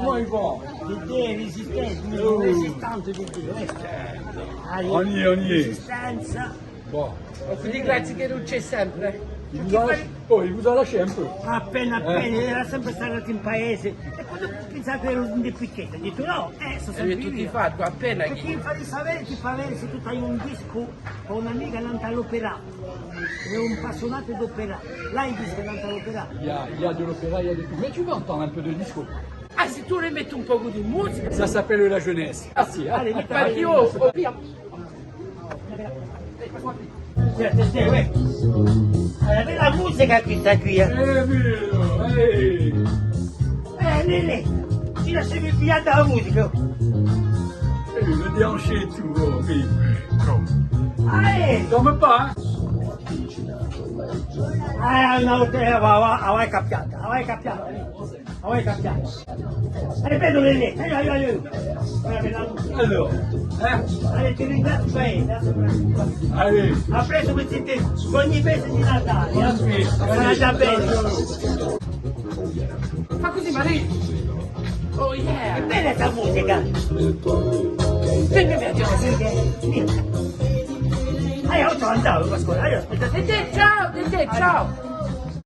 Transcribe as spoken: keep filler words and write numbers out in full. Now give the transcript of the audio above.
Comment ils vont? Di Diu, resistenza, un resistente di Diu, eh. On y est, on y est. Resistenza. Bon. Quindi grazie chì ùn ci hè sempre. Il vous a lâché, oh, il vous a lâché un peu. Appena, appena, era sempre statu in paese. È quandu pensava chì era un dipichettu, hà dettu: "Nò, eh, sò sempre eiu." È tù ti fai appena. Perchè chì mi fai sapè, ti fai sapè s'è tù hai un discu cù un'amica nant'à l'opera. Hè un appassionatu d'opera. L'hai un discu nant'à l'opera? Il y a, il y a de l'opéra, il y a de tout. Mais tu veux entendre un peu de disco? Ah, s'è tù voli metti un pocu di musica. Ça s'appelle la jeunesse. Ah, si, eh. Allez, metti. Allez, io, oh, via. Senti, senti, uè. Allora, bella musica questa quì, eh. Eh, veru, eh. Eh, Lele, ti lasciami piglià da la musica. Eh, mi devi lascià tù, oh, vedi. Ah, eh. Dormi pas, eh? Ah, no, te, va, va, vai capiata, vai capiata. Ah, ouais, Katia. Allez, fais-nous les lettres. Allez, allez, allez. Alors, hein? Allez, ti ringraziu, vai. Allez. Après, tu me dis, bonne fête de Natale, hein? Allez. Sarà già bello. Fà cusì, Maria. Oh, yeah. Hè bella sta musica. Vieni, vieni, vieni. Vieni, vieni. Ah, io andavo, Pasquale, io aspetto. E te, ciao, e te, ciao.